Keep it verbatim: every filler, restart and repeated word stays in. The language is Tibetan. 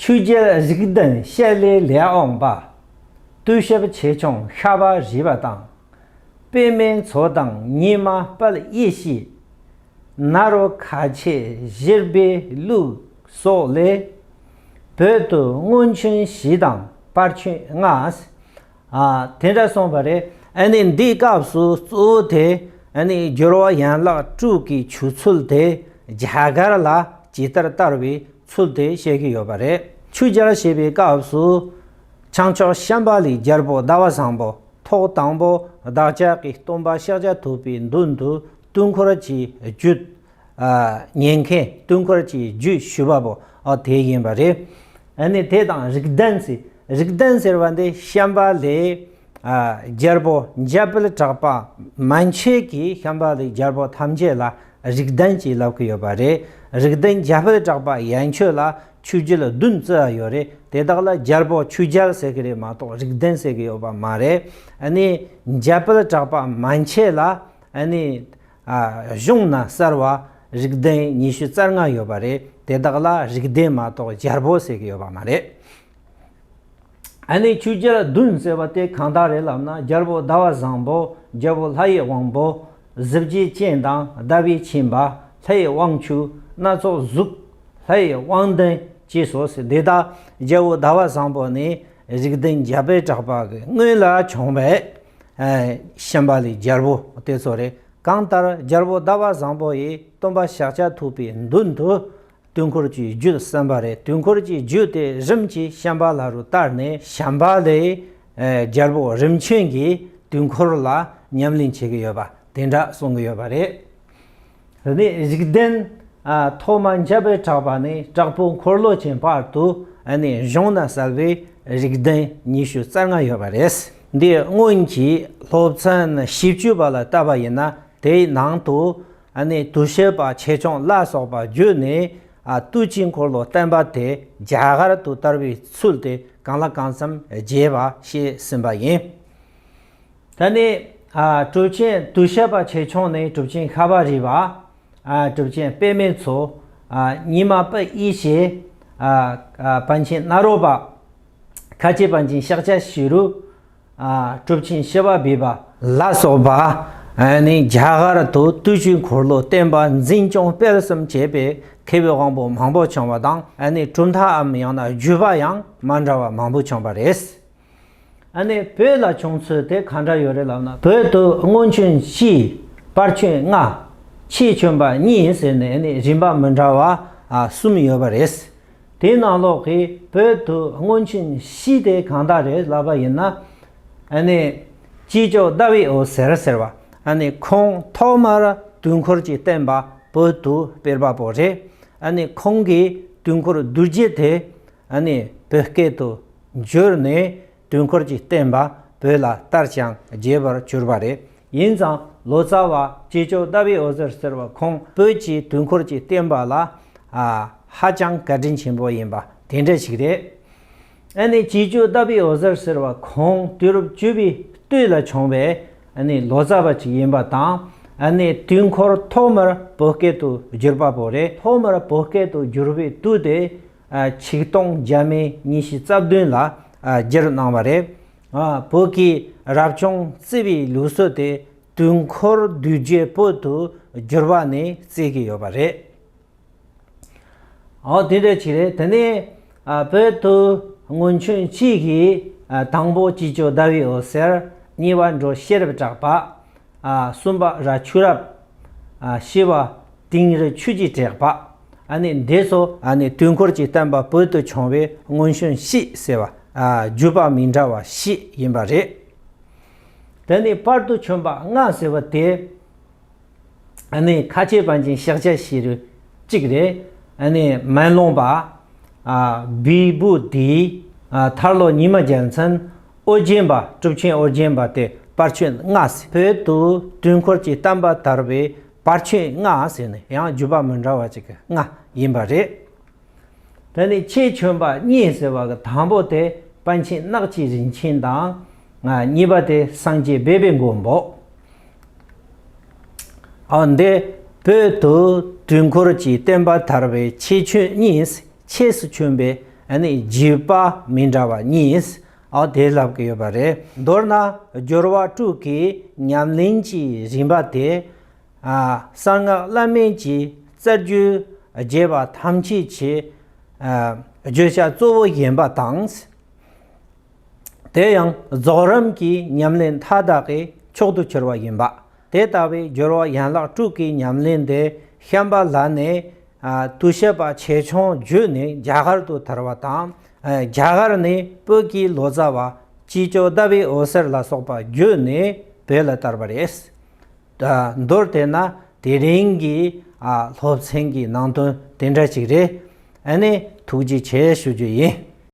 ཆོས་རྒྱལ་རིགས་ལྡན་བཤལ་ལས་ལས་འོངས་པ། བརྟུལ་ཞིབ་ཆེ་ཆུང་ཤ་བ་རིལ་བ་དང་། པདྨའི་མཚོ་དང་ཉི་མ་དཔལ་ཡེ་ཤེས། ནཱ་རོ་ཁ་ཆེ་བཞིར་སྦས་ལུགས་སོགས་ལས། བོད་དུ་སྔོན་བྱོན་བཞི་དང་བར་བྱོན་ལྔ། ཨ། དེ་འདྲ་གསུངས་པ་རེད། ཨ་ནི་འདིའི་སྐབས་སུ་གཙོ་བོ་དེ་ཨ་ནི་སྦྱོར་བ་ཡན་ལག་དྲུག་གི་ཆོས་ཚུལ་དེ་རྒྱ་གར་ལ་ཇི་ལྟར་དར་བའི་ཚུལ་དེ་བཤད་ཀྱི་ཡོད་པ་རེད། ཆོས་རྒྱལ་ཞེས་པའི་སྐབས་སུ་བྱང་ཕྱོགས་ཤམ་བྷ་ལའི་རྒྱལ་པོ་ཟླ་བ་བཟང་པོ་ཐོག་དང་པོ་བདག་ཅག་གི་སྟོན་པ་ཤཱཀྱ་ཐུབ་པའི་མདུན་དུ་དུས་འཁོར་གྱི་རྒྱུད། ཨ། ཉན་མཁན་དུས་འཁོར་གྱི་རྒྱུད་ཞུ་བ་པོ། ཨ། དེ་ཡིན་པ་རེད། ཨ་ནི་དེ་དང་རིགས་ལྡན་ཟེར། རིགས་ལྡན་ཟེར་བ་འདི་ཤམ་བྷ་ལའི། ཨ། རྒྱལ་པོ་འཇམ་དཔལ་གྲགས་པ་མན་ཆད་ཀྱིས་ཤམ་བྷ་ལའི་རྒྱལ་པོ་ཐམས་ཅད་ལ་རིགས་ལྡན་ཅེས་ལབ་ཀྱི་ཡོད་པ་རེད། རིགས་ལྡན་འཇམ་དཔལ་གྲགས་པ་ཡན་ཆོད་ལ་ཆོས་རྒྱལ་བདུན་བརྩི་བ་ཡོད་རེད། དེ་དག་ལ་རྒྱལ་པོ་ཆོས་རྒྱལ་ཟེར་གྱི་རེད་མ་གཏོགས་རིགས་ལྡན་ཟེར་གྱི་ཡོད་པ་མ་རེད། ཨ་ནི་འཇམ་དཔལ་གྲགས་པ་མན་ཆད་ལ། ཨ་ནི། ཨ། གཞུང་ན་གསལ་བ་རིགས་ལྡན་ཉི་ཤུ་རྩ་ལྔ་ཡོད་པ་རེད། དེ་དག་ལ་རིགས་ལྡན་མ་གཏོགས་རྒྱལ་པོ་ཟེར་གྱི་ཡོད་པ་མ་རེད། ཨ་ནི་ཆོས་རྒྱལ་བདུན་ཟེར་བ་དེ་གང་དག་རེད་ལབ་ན། རྒྱལ་པོ་ཟླ་བ་བཟང་པོ། རྒྱལ་པོ་ལྷ་ཡི་དབང་པོ། གཟི་བརྗིད་ཅན་དང་ཟླ་བའི་ཁྱིམ་པ། ལྷའི་དབང་ཕྱུག་སྣ་ཚོགས་གཟུགས། ལྷའི་དབང་ལྡན་བཅས་སོ་ཟེར། འདི་དག་རྒྱལ་པོ་ཟླ་བ་བཟང་པོ་ནི་རིགས་ལྡན་འཇམ་དཔལ་གྲགས་པ་གི་སྔོན་ལ་བྱུང་བའི། ཨ། ཤམ་བྷ་ལའི་རྒྱལ་པོ་དེ་ཚོ་རེད། གང་ལྟར་རྒྱལ་པོ་ཟླ་བ་བཟང་པོ་ཡིས་སྟོན་པ་ཤཱཀྱ་ཐུབ་པའི་མདུན་དུ་དུས་འཁོར་གྱི་རྒྱུད་གསན་པ་རེད། དུས་འཁོར་གྱི་རྒྱུད་དེ་རིམ་གྱིས་ཤམ་བྷ་ལ་རུ་དར་ནས་ཤམ་བྷ་ལའི། ཨ། རྒྱལ་པོ་རིམ་བྱོན་གྱིས་དུས་འཁོར་ལ་ཉམས་ལེན་བྱེད་ཀྱི་ཡོད་པ་དེ་འདྲ་གསུང་གི་ཡོད་པ་རེད། དེ་ནས་རིགས་ལྡན། ཨ། ཐོག་མ་འཇམ་དཔལ་གྲགས་པ་ནས་དྲག་པོ་འཁོར་ལོ་ཆེན་བར་དུ། ཨ་ནི་གཞུང་ན་གསལ་བའི་རིགས་ལྡན་ཉི་ཤུ་རྩ་ལྔ་ཡོད་པ་རེད། འདི་སྔོན་གྱི་སློབ་ཚན་བཞི་བཅུ་པ་ལ་བལྟས་པ་ཡིན་ན་དེའི་ནང་དུ། ཨ་ནི་བརྟུལ་ཞུགས་པ་ཆེ་ཆུང་ལ་སོགས་པ་བརྒྱུད་ནས། ཨ། བརྟུལ་ཞུགས་འཁོར་ལོ་བསྟན་པ་དེ་རྒྱ་གར་དུ་དར་བའི་ཚུལ་དེ་གང་ལ་གང་འཚམ་རྒྱས་པ་བཤད་ཟིན་པ་ཡིན། ད་ནི། ཨ། གྲུབ་ཆེན་བརྟུལ་ཞུགས་པ་ཆེ་ཆུང་ནས་གྲུབ་ཆེན་ཤ་བ་རི་བ། ཨ། གྲུབ་ཆེན་པདྨའི་མཚོ། ཨ། ཉི་མ་དཔལ་ཡེ་ཤེས། ཨ། ཨ། པཎ་ཆེན་ནཱ་རོ་པ། ཁ་ཆེ་པཎ་ཆེན་ཤཱཀྱ་ཤྲཱི། ཨ། གྲུབ་ཆེན་ཞི་བ་བི་པ་ལ་སོགས་པ། ཨ་ནི་རྒྱ་གར་དུ་བརྟུལ་ཞུགས་འཁོར་ལོ་བསྟན་པ་འཛིན་སྐྱོང་སྤེལ་གསུམ་བྱས་པའི་མཁས་པའི་དབང་པོ་མང་པོ་བྱུང་བ་དང་། ཨ་ནི་གྲུབ་མཐའམ་ཡང་ན་བརྒྱུད་པ་ཡང་མ་འདྲ་བ་མང་པོ་བྱུང་བ་རེད། ཨ་ནི་བོད་ལ་བྱུང་ཚུལ་དེ་ག་འདྲ་ཡོད་རེད་ལབ་ན། བོད་དུ་སྔོན་བྱོན་བཞི། བར་བྱོན་ལྔ། ཕྱིས་བྱོན་པ་གཉིས་ཟེར་ནས་ཨ་ནི་རིམ་པ་མི་འདྲ་བ། ཨ། གསུམ་ཡོད་པ་རེད། དེའི་ནང་ལོགས་ཀྱི་བོད་དུ་སྔོན་བྱོན་བཞི་དེ་གང་དག་རེད་ལབ་པ་ཡིན་ན། ཨ་ནི་སྐྱེས་མཆོག་ཟླ་བའི་འོད་ཟེར་ཟེར་བ། ཨ་ནི་ཁོང་ཐོག་མར་དུས་འཁོར་གྱི་བསྟན་པ་བོད་དུ་སྤེལ་བ་པོ་རེད། ཨ་ནི་ཁོང་གིས་དུས་འཁོར་བསྡུས་རྒྱུད་དེ། ཨ་ནི་བོད་སྐད་དུ་བསྒྱུར་ནས་དུས་འཁོར་གྱི་བསྟན་པ་བོད་ལ་དར་ཞིང་རྒྱས་པར་གྱུར་པ་རེད། ཡིན་ཙང་ལོ་ཙཱ་བ་སྐྱེས་མཆོག་ཟླ་བའི་འོད་ཟེར་ཟེར་བ་ཁོང་བོད་ཀྱི་དུས་འཁོར་གྱི་བསྟན་པ་ལ། ཨ། ཧ་ཅང་བཀའ་དྲིན་ཆེན་པོ་ཡིན་པ་དེ་འདྲ་ཞིག་རེད། ཨ་ནི་སྐྱེས་མཆོག་ཟླ་བའི་འོད་ཟེར་ཟེར་བ་ཁོང་དུས་རབས་བཅུ་པའི་སྟོད་ལ་བྱུང་བའི། ཨ་ནི་ལོ་ཙཱ་བ་ཅིག་ཡིན་པ་དང་། ཨ་ནི་དུས་འཁོར་ཐོག་མར་བོད་སྐད་དུ་བསྒྱུར་པ་པོ་རེད། ཐོག་མར་བོད་སྐད་དུ་བསྒྱུར་བའི་དུས་དེ། ཨ། ཆིག་སྟོང་བརྒྱ་མེད་ཉི་ཤུ་རྩ་བདུན་ལ། ཨ། བསྒྱུར་གནང་བ་རེད། ཨ། བོད་ཀྱི་རབ་བྱུང་བརྩི་བའི་ལུགས་སྲོལ་དེ་དུས་འཁོར་བསྡུས་རྒྱུད་བོད་དུ་བསྒྱུར་བ་ནས་བརྩི་གི་ཡོད་པ་རེད། ཨོ། དེ་འདྲ་ཅིག་རེད། དེ་ནས། ཨ། བོད་དུ་སྔོན་བྱོན་གཅིག་གིས། ཨ། དང་པོ་སྐྱེས་མཆོག་ཟླ་བའི་འོད་ཟེར། གཉིས་པ་འབྲོག་ཤེས་རབ་གྲགས་པ། ཨ། གསུམ་པ་ར་ཆོས་རབ། ཨ། བཞི་པ་དིང་རི་ཆོས་ཀྱི་གྲགས་པ། ཨ་ནི་འདི་ཚོ་ཨ་ནི་དུས་འཁོར་གྱི་བསྟན་པ་བོད་དུ་བྱུང་བའི་སྔོན་བྱོན་བཞི་ཟེར་བ། ཨ། བརྒྱུད་པ་མི་འདྲ་བ་བཞི་ཡིན་པ་རེད། དེ་ནས་བར་དུ་བྱོན་པ་ལྔ་ཟེར་བ་དེ། ཨ་ནི་ཁ་ཆེ་པཎ་ཆེན་ཤཱཀྱ་ཤྲཱི་གཅིག་རེད། ཨ་ནི་མན་ལུང་པ། ཨ། བི་བྷུ་ཏི། ཨ། ཐར་ལོ་ཉི་མ་རྒྱལ་མཚན། ཨོ་རྒྱན་པ། གྲུབ་ཆེན་ཨོ་རྒྱན་པ་དེ་བར་ཆོས་ལྔ་ཟེར། བོད་དུ་དུས་འཁོར་གྱི་བསྟན་པ་དར་བའི་བར་ཆོས་ལྔ་ཟེར་ནས་ཡང་བརྒྱུད་པ་མི་འདྲ་བ་ཅིག་གི་ལྔ་ཡིན་པ་རེད། དེ་ནས་ཕྱིས་བྱོན་པ་གཉིས་ཟེར་བ་གི་དང་པོ་དེ་པཎ་ཆེན་ནག་ཆུ་རིན་ཆེན་དང་། ཨ། གཉིས་པ་དེ་སངས་རྒྱས་བེ་བེ་མགོན་པོ། ཨ། འདི་བོད་དུ་དུས་འཁོར་གྱི་བསྟན་པ་དར་བའི་ཕྱིས་བྱོན་གཉིས། ཕྱིས་སུ་བྱོན་པའི་ ཨ་ནི་རྒྱས་པ་མི་འདྲ་བ་གཉིས། ཨ་དེ་ལབ་ཀྱི་ཡོད་པ་རེད། མདོར་ན་སྦྱོར་བ་དྲུག་གི་ཉམས་ལེན་གྱི་རིམ་པ་དེ། ཨ་གསང་སྔགས་བླ་མེད་ཀྱི་རྩ་རྒྱུད་རྒྱས་པ་ཐམས་ཅད་ཀྱི་ཨ་བརྗོད་བྱ་གཙོ་བོ་ཡིན་པ་དང་། དེ་ཡང་རྫོགས་རིམ་གྱི་ཉམས་ལེན་མཐའ་དག་གི་མཆོག་ཏུ་གྱུར་པ་ཡིན་པ། དེ་ལྟ་བུའི་སྦྱོར་བ་ཡན་ལག་དྲུག་གི་ཉམས་ལེན་དེ་བཤམས་པ་ལ་ནི། ཨ་དུས་བཤད་པ་ཆེ་ཆུང་བརྒྱུད་ནས་རྒྱ་གར་དུ་དར་བ་དང་། ཨ་རྒྱ་གར་ནས་བོད་ཀྱི་ལོ་ཙཱ་བ་ཅིག་ཅོག་ཟླ་བའི་འོད་ཟེར་ལ་སོགས་པ་བརྒྱུད་ནས་བོད་ལ་དར་བ་རེད། ད་མདོར་དེད་ན་དེ་རིང་གི་ཨ་སློབ་ཚན་གྱི་ནང་དོན་དེ་འདྲ་ཅིག་རེད། ཨ་ནི་ཐུགས་རྗེ་ཆེ་ཞུ་རྒྱུ་ཡིན།